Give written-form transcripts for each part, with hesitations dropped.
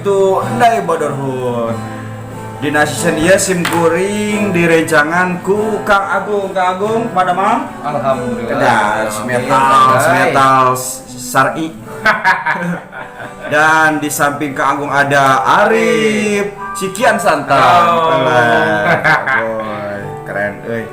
to Ndai Brotherhood. Dina season ieu sim kuring direncangan ku Kang Agung. Kang Agung pada mang? Alhamdulillah. Dan metal, metal syar'i. Dan di samping Kang Agung ada Arif Sikian Santan. Halo. Boy, keren euy.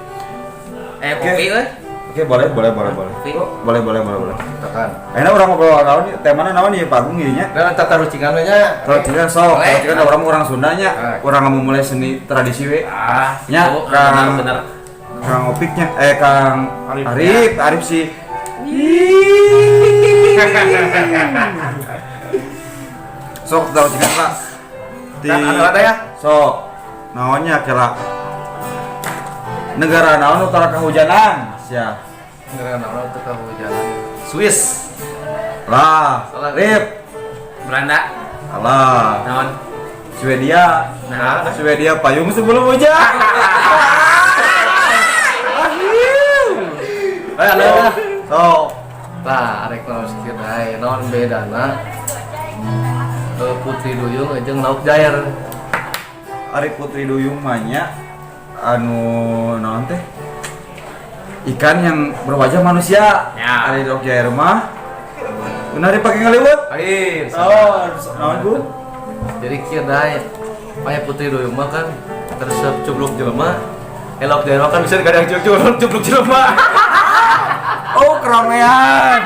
Eh, kopi euy. Oke, boleh, boleh, boleh, boleh. Kopi. Boleh, boleh, boleh, boleh. Tekan. Enak urang ngobrol naon ieu? Temana naon ieu, Pak Agung, ieu nya? Dan tatarucingan we nya. Kalau tidak sok, Boleh. kalau tidak urang urang Sundanya, Ah. urang mau mulai seni tradisi we. Ah, Nya, gitu. Kang. Bener, bener. Kang Opiknya, eh Kang Arif. Arif, Arif sih. Sok tatarucingan, Pak. Di Kan anu ada ya? Sok. Naonnya kela? Negara naon utara kehujanan? Sia. Negara naon teu kahujanan? Swiss. Lah, Salah. Rip. Belanda. Alah. Naon? Swedia. Nah, Swedia payung sebelum hujan. Eh, anu ada. Sok. Tah, arek naon kieu deui, naon bedana? Eh, Putri Duyung jeung Lauk Jair. Ari Putri Duyung mah nya anu naon teh? Ikan yang berwajah manusia. Ya. Ari Lauk Jair mah benar dipakai ngaliwet. Lain. Oh, naon Bu? Jadi kieu deui. Aya Putri Duyung mah kan teresep cubluk jelema. Eh, Lauk Jair mah kan bisa kadang cubluk cubluk jelema. Oh, keramaian.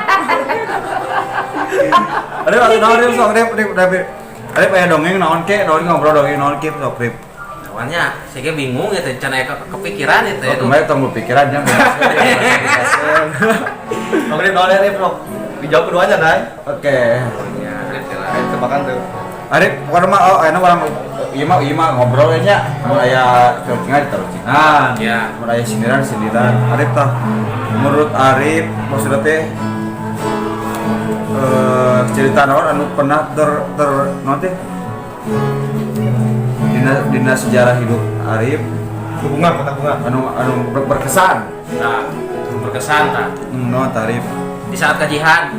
Ada waktu naon Rip, sok Rip, Rip, Rip. Arif aya dongeng naon ke, naon ngobrol dongeng naon ke sok Rip. Awalnya saya ge bingung gitu, can aya kepikiran itu Oh, ya. kemarin tong pikiran nya. Oke, naon ya, Rip, sok. Dijawab keduanya, Dai. Oke. Ya, Ayo tebakan tuh. Arif, pokoknya mah oh, enak urang ieu mah ngobrol nya. Mun aya tarucingan tarucingan. Ya. Mun aya sindiran sindiran. Arif tah menurut Arif maksudnya teh cerita naon anu pernah ter ter naon teh dina dina sejarah hidup Arif Bunga, kota bunga. Anu anu berkesan. Nah, berkesan tah. Naon tah, Arif? Di saat kajihan,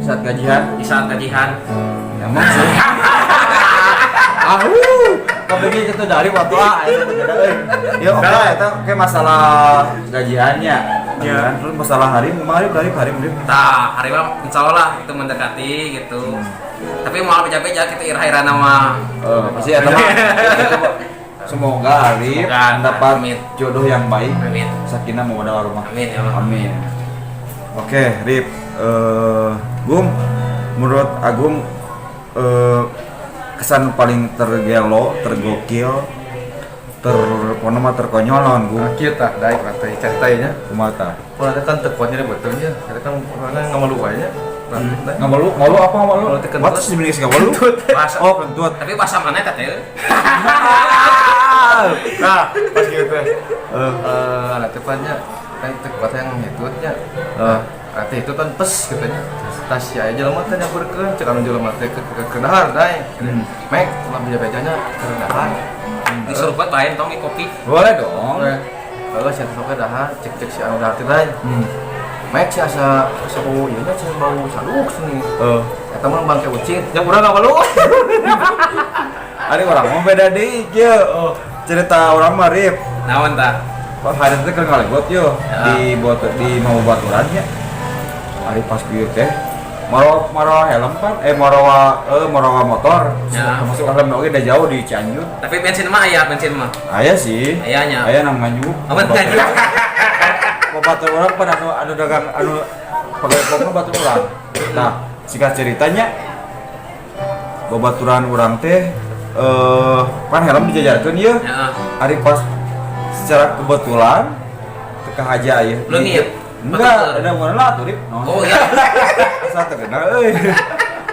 Saat gajian. Di saat kajihan. Emang sih. Ahu, kepikir itu dari waktu ah, eta teh beda euy. Ya oke lah, eta oke masalah gajiannya. Ya. Terus masalah hari, kumaha hari, hari, hari, hari. Tah, hari mah insya Allah lah itu mendekati gitu. Tapi mau beja-beja kita ira-ira nama. Eh, pasti eta mah itu mah. Semoga Arif Semoga, mendapat amin. Jodoh yang baik. Amin. Sakinah mawaddah warahmah. Amin ya Allah. Amin. Oke, Rip. Eh, Gung, menurut Agung kesan paling tergelo, tergokil, ter pokona mah terkonyol naon, Gung? Nah, kieu tah, Dai, kurang teh caritanya. Kumaha tah? Kalau ada kan teu kuat nyeri betulnya, kita kan orangnya nggak malu wae nya. Nah, Dai. Nggak malu, malu apa nggak malu? Malu teh kentut. What sih sebenarnya nggak malu? Bahasa, Oh, kentut. tapi bahasa mana teh teh? Nah, pas gitu teh. Eh, Eh, ada tepatnya, kan teu kuat yang ngitutnya. Eh. Nanti itu kan pes gitu nya. Tas ya jelema teh nyamperkeun cek anu jelema teh ke dahar, Dai. Mek, ulah beja-bejanya ke dahar. Diseruput bae tong di kopi. Boleh dong. Oke. Lalu si anu sok dahar, cek cek si anu dahar teh, Dai. Mek si asa asa bau ieu nya cenah bau saluk sini. Eh, Eta mah bangke ucing, yang urang nggak malu. Ada orang mau beda deh, kieu. Cerita urang mah, Rip. Naon tah? Pas hari itu kan ngalegot yo Ya. di bot di mau baturan nya. Hari pas kieu teh marawa marawa helm kan eh marawa marawa motor. Ya. Termasuk helm oge udah jauh di Cianjur. Tapi bensin mah aya, bensin mah. Aya sih. Ayanya. Aya nang Nganjuk. Amat Nganjuk. Batur urang pan anu anu dagang anu pegawai pom batur urang. Nah, singkat ceritanya babaturan urang teh pan helm dijajarkeun ieu. Ya. Ari pas secara kebetulan teu kahaja ieu. Leungit? Enggak, Betul. ada mana lah tuh, Rip. Oh iya. Asa terkenal euy.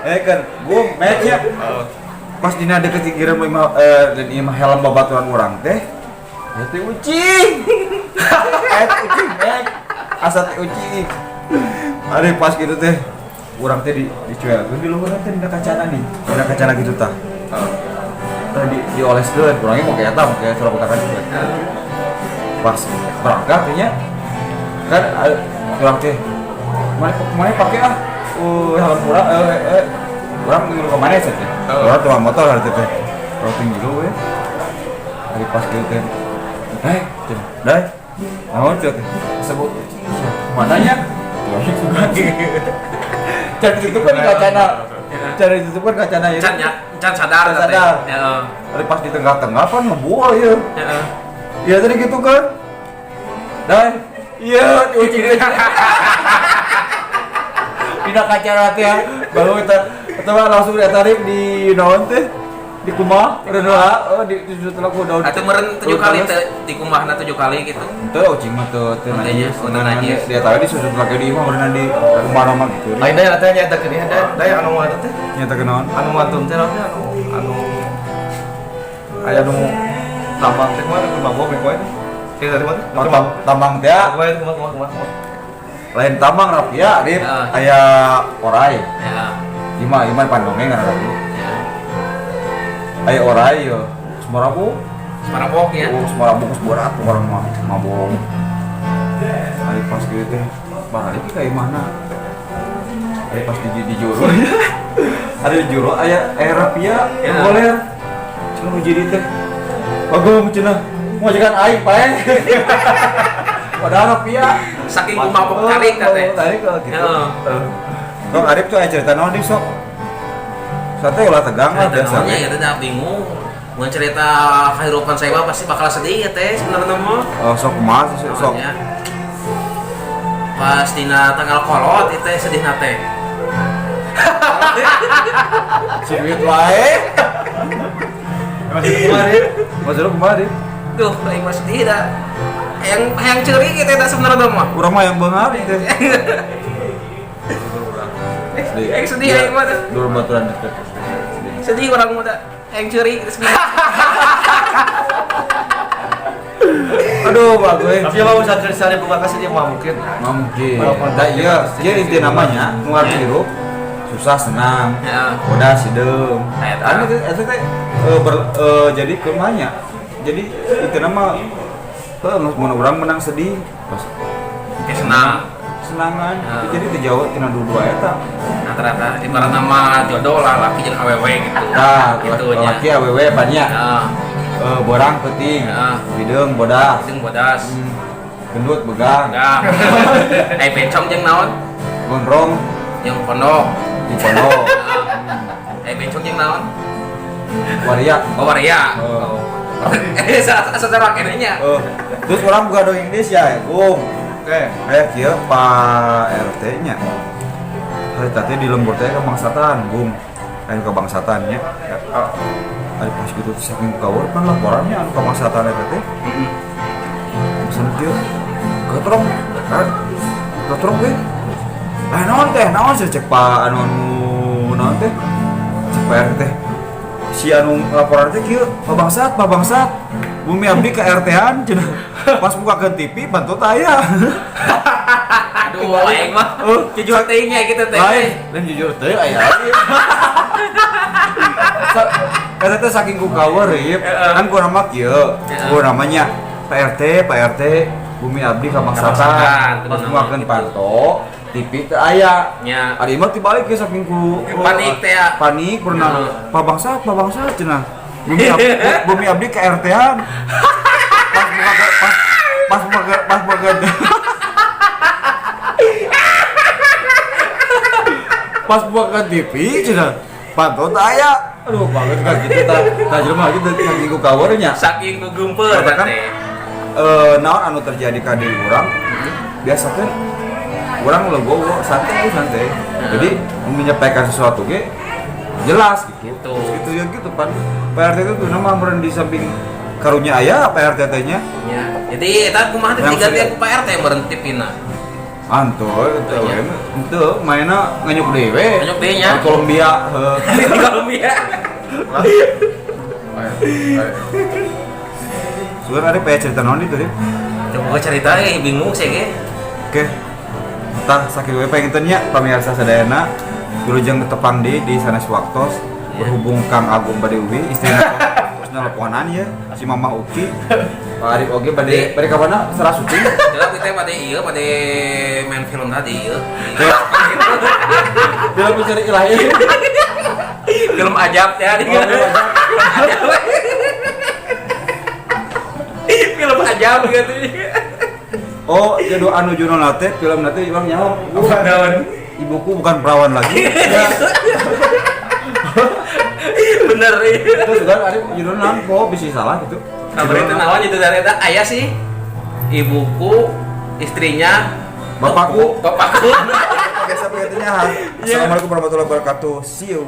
Eh kan, gua matchnya pas dina deket kirim lima dan ieu mah helm babaturan urang teh. Aya teh ucing. Eh ucing mek. Asa teh ucing. Ari pas gitu teh urang teh di dicuelkeun di luhur teh dina kacana nih. Dina kacana gitu tah. Tah di dioleskeun, urangnya mau kayak eta, mau kayak surat kan. Pas berangkat nya kan urang teh mana mana pakai ah helm urang Urang ngilu ka mana sih teh? Urang tuh motor hari teh. Urang teh ngilu we. Hari pas kieu teh. Dai, cenah. Dai. Naon cenah teh? Sebut mananya? Cari tutupan kacana. Cari tutupan kacana ya. Can ya, can sadar Can sadar. Heeh. Hari pas di tengah-tengah kan ngebual ya. Heeh. Iya tadi gitu kan. Dai. Iya, diucing teh. Dina kacana teh ya. Baru kita atau langsung ditarik di naon teh? Di kumah, udah doa, oh di setelah ku daun. Atau meureun 7 kali teh di kumahna 7 kali gitu. Teu ucing mah teu teu najis, najis. Dia tahu di susu lagi di imah meureun di kumah mah gitu. Lain daya teh nyata ke dia daya anu mah teh. Nyata ke naon? Anu wantun teh naon teh anu anu aya nu tambang teh kumaha nu mabok we teh. Teh tadi mah teh. Tambang teh. Kumaha kumaha kumaha. Lain tambang rapia, Rip. Aya orai. Heeh. Ima ima pandongeng ngaranna teh. Aya orai yo. Semarabu. Semarabok ya. Oh, semarabok geus berat orang mah mabok. Ari pas kieu teh balik ka imahna. Ari pas di juru. Ari di juru aya rapia goler. Cenah nu jadi teh. Bagong cenah. Majikan aing pae. Padahal rapia saking mabok tarik teh. Tarik gitu. Bang Arif tuh aya cerita naon di sok? Sate ulah tegang lah biasa. Ya teh bingung. Mun cerita kehidupan saya mah pasti bakal sedih ya teh sebenarnya mah. Oh sok kumaha sih sok. Pas dina tanggal kolot itu teh sedihna teh. Cimit wae. Masih kumaha Rip? Masih kumaha Rip? Duh, aing mah sedih dah. Yang ceri gitu teh sebenarnya mah. Urang mah yang beunghar teh. Yang sedih aing mah teh. Dulu baturan deket. Sedih orang muda. Yang curi gitu sebenarnya. Aduh, bagus. Tapi mau santri-santri buka kasih dia mah mungkin. Mungkin. Nah, iya, dia inti namanya ngeluarin hirup susah senang. Udah sideum. Anu itu teh jadi kumanya. Jadi itu nama heuh mun urang menang sedih pas senang. Senangan. Jadi teu jauh tina dua-dua eta. Nah, ternyata ibarat nama jodoh lah laki jeung awewe gitu. Tah, gitu laki awewe banyak. Heeh. Borang peuting. Hideung bodas. Hideung bodas. Gendut begang. Begang. Ai bencong jeung naon? Gondrong jeung pondok. Di pondok. Ai bencong jeung naon? Waria. Oh, waria. Oh. Saudara kenenya. Terus orang buka dongeng Indonesia ya, Gung. Oke. Kayak kieu Pak RT-nya. Hari tadi di lembur teh kebangsatan, Gung. Aya kebangsatan nya. Ari pas gitu teh saking kawur kan laporannya anu kebangsatan eta teh. Heeh. Pesan kieu. Gatrong. Gatrong we. Ah naon teh? Naon sih cek Pak anu naon teh? Cek Pak RT teh. Si anu laporan teh kieu, Pak Bangsat, Pak Bangsat. Bumi abdi ke RT-an cenah. Pas bukakeun TV bantu aya. Aduh, aing mah. Jujur teh nya gitu teh. Lain jujur teh aya. Eta teh saking ku kawer Rip. Kan ku nama kieu. Ku namanya Pak RT, Pak RT, Bumi abdi ka Bangsatan. Pas bukakeun panto, TV teh aya. Nya. Ari mah tibalik ke saking ku panik teh ya. Panik pernah Pak Bangsat, Pak Bangsat cenah. Bumi abdi ke RT-an. Pas buka pas buka pas buka TV cenah. Panto teh aya. Aduh, banget kan gitu tah. Tah jelema gitu saking ku kawernya. Saking ku geumpeur kan. Naon anu terjadi ka diri urang? Biasa kan urang legowo santai santai. Jadi menyampaikan sesuatu ge jelas gitu. Gitu ya gitu pan. Pak RT itu nama meureun di samping karunya aya Pak RT teh nya. Ya. Jadi eta kumaha teh diganti ku Pak RT meureun TV-na. Anto eta we henteu mainna nganyuk deui we. Nganyuk deui nya. Di Kolombia heuh. Di Kolombia. Sugan ari paya cerita naon ditu, Rip? Coba cerita euy bingung sih ge. Oke. Tah sakitu we panginten nya pamirsa sadayana. Wilujeng tepang di sanes waktos berhubung Kang Agung bade uwi istrina terus nelponan ya si Mama Uki Pak Arif oge bade bade ka mana serah syuting jelas kita bade ieu bade main film tadi ieu film mencari ilahi. Film ajab ya. Oh, film Ajab. Film ajab gitu. Oh, jadi anu judul teh film nanti urang nyaho. Naon? Ibuku Bukan Perawan Lagi. Ya. Bener iya. Terus juga ada judul naon kok bisa salah gitu. Kabar itu naon itu dari eta aya sih. Ibuku, istrinya, Bapakku. Bapakku. Oke, sampai katanya. Assalamualaikum warahmatullahi wabarakatuh. See you.